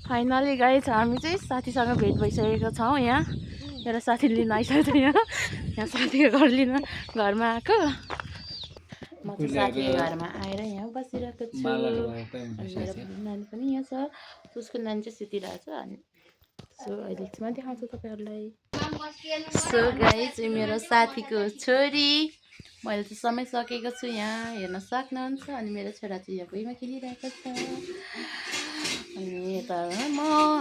Finally guys हामी चाहिँ साथीसँग भेट भइसकेको छौँ। यहाँ एउटा साथी लिन आइसकेको थियो। यहाँ साथीको घरमा आएको म चाहिँ साथीको घरमा आएर यहाँ बसिरहेको छु। अनि मेरो नानी पनि यहाँ छ। उसको नानी चाहिँ सुतिरहेको छ। अनि सो अहिले चाहिँ म देखाउँछु तपाईँहरूलाई। सो गाइस मेरो साथीको छोरी मैले चाहिँ समय सकेको छु। यहाँ हेर्न सक्नुहुन्छ। अनि मेरो छोरा चाहिँ यहाँ भुइँमा खेलिरहेको छ। अनि यता म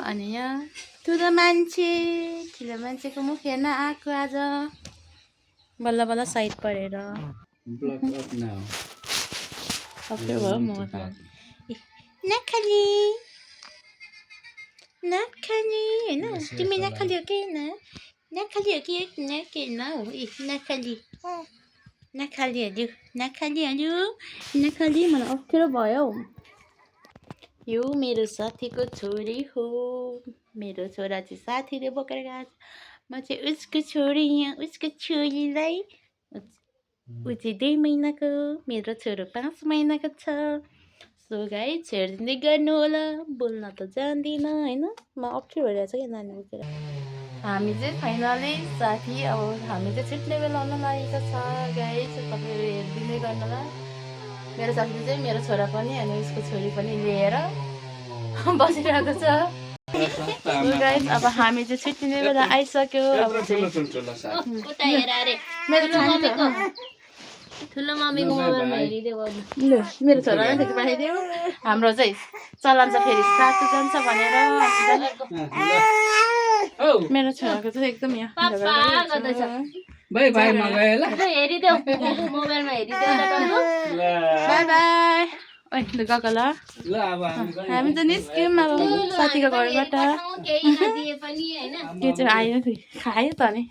अनि यहाँ ठुलो मान्छेको मुख हेर्न आएको आज बल्ल बल्ल साइड परेर नखाली होइन तिमी नखाली हो कि नखाली हो कि नखाली मलाई अप्ठ्यारो भयो। यो मेरो साथीको छोरी हो। मेरो छोरा चाहिँ साथीले बोकेर गएको छ। म चाहिँ उसको छोरी यहाँ उसको छोरीलाई ऊ चाहिँ 2 महिनाको मेरो छोरो 5 महिनाको छ। सो गाइस छेडिँदै गर्नु होला। बोल्न त जान्दिनँ होइन म अप्ठ्यारो भइरहेको छ क्या नानी बोकेर। हामी चाहिँ फाइनली साथी अब हामी चाहिँ छिट लेभल आउन लागेको छ गाइस। तपाईँहरू हेरिदिँदै गर्नु होला। मेरो साथीले चाहिँ मेरो छोरा पनि अनि उसको छोरी पनि लिएर बसिरहेको छ। गाइस अब हामी चाहिँ छिट्टिने बेला आइसक्यो। अब ठुलो मम्मीको मोबाइलमा हेरिदेऊ। ल मेरो छोरालाई फेरि पठाइदेऊ। हाम्रो चाहिँ चलन छ फेरि साथी जान्छ भनेर। मेरो छोराको चाहिँ एकदम यहाँ बाई बाई मगाए ल हेरिदेऊ मोबाइलमा हेरिदेऊ बाई बाई। ओइ ल गएको ल ल अब हामी त निस्क्यौँ अब साथीको घरबाट। केही नदिए पनि हैन त्यो चाहिँ आयो खायो त नि।